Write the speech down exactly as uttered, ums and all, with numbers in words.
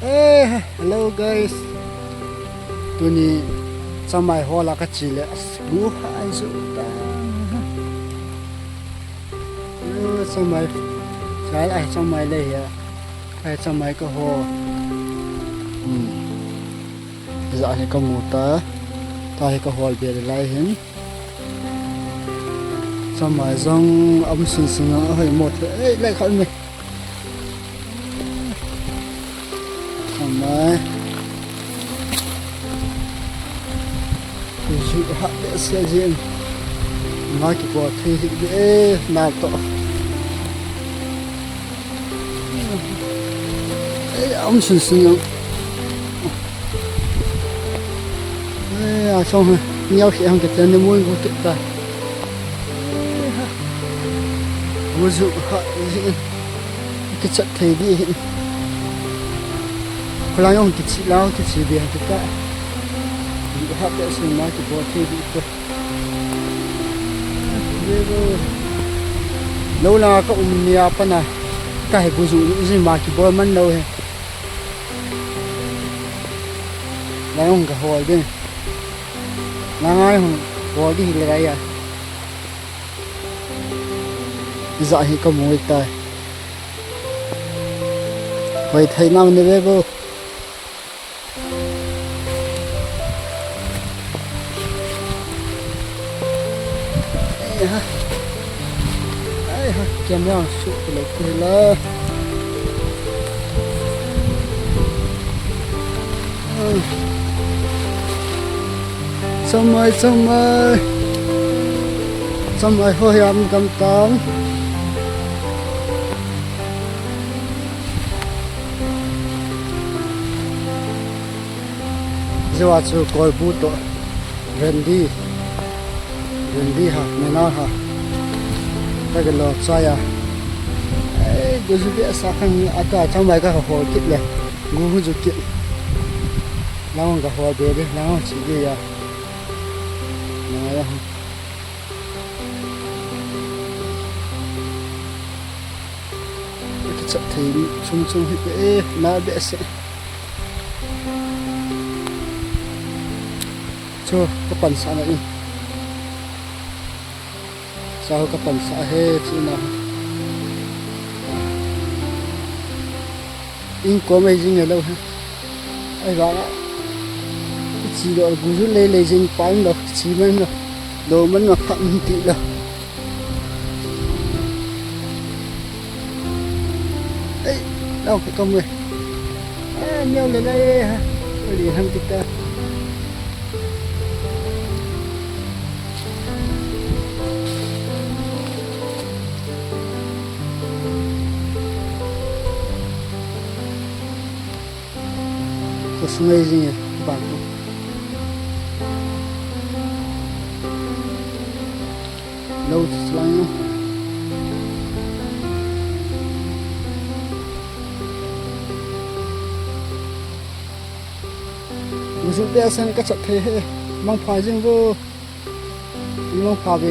Eh, hello guys. Tuni chamai hol a kache le, as, bu hai ju ta. Eh, chamai. Chal ai chamai le ya. Ai chamai kahol. Hmm. Hijat hi kamu ta. Tahi kahol be le lai hin. Chamai jong aum sunsun a, ahoi mo thei, eh, lai khat me. Chamai. Ju ha behseh jin. Ama kibol thei hih be, eh, nal toh. Eh, aum sunsun jong. Eh, achong he. Neo khi hang kiten ni mun bu kit ta. Bu ju ha ji. Kichat thei di hi. Kholang jong kichi lao, kichi be hang kita. Ju ha behseh ma kibol thei di ko. Lou langa kaum ni a pat a, kahe bu ju ji ma kibol man lou hi. Lang hung kahol ding. Lang ai hung hol ding hi le gai a. Ijat hi kamu tai. Hoi thei nam ne ve bo. Ai ha. Ai ha, camera su ko le ko la. Chamai, chamai. Chamai ho hiam gam tam. Jua chu kolbu to. Vendi. Vendi ha, mena ha. Ka gelo chaya. Ei, gu ju be sa kan ata chamai kahol kit le. Gu hu ju kit. Lang kahol be de, lang chi de ya. Na ya. Kichat thei chung chung hi e, na behseh. Chu, kapansah na in. Sa ho kapansah he, chi na. Inkom ei jing lou he. Ahivang a. Chi lou, gu ju lei lei jing pan lou, chi man lou. Lou man ma pha man ti lou. Ei, lou ka kom e. Ah, neo le lai ha. Li han kita. Ko sungai jing e, bang ko. Lou chu lang. Musu pe asan kachat thei he. Mangpha jing vo. Mangpha ve.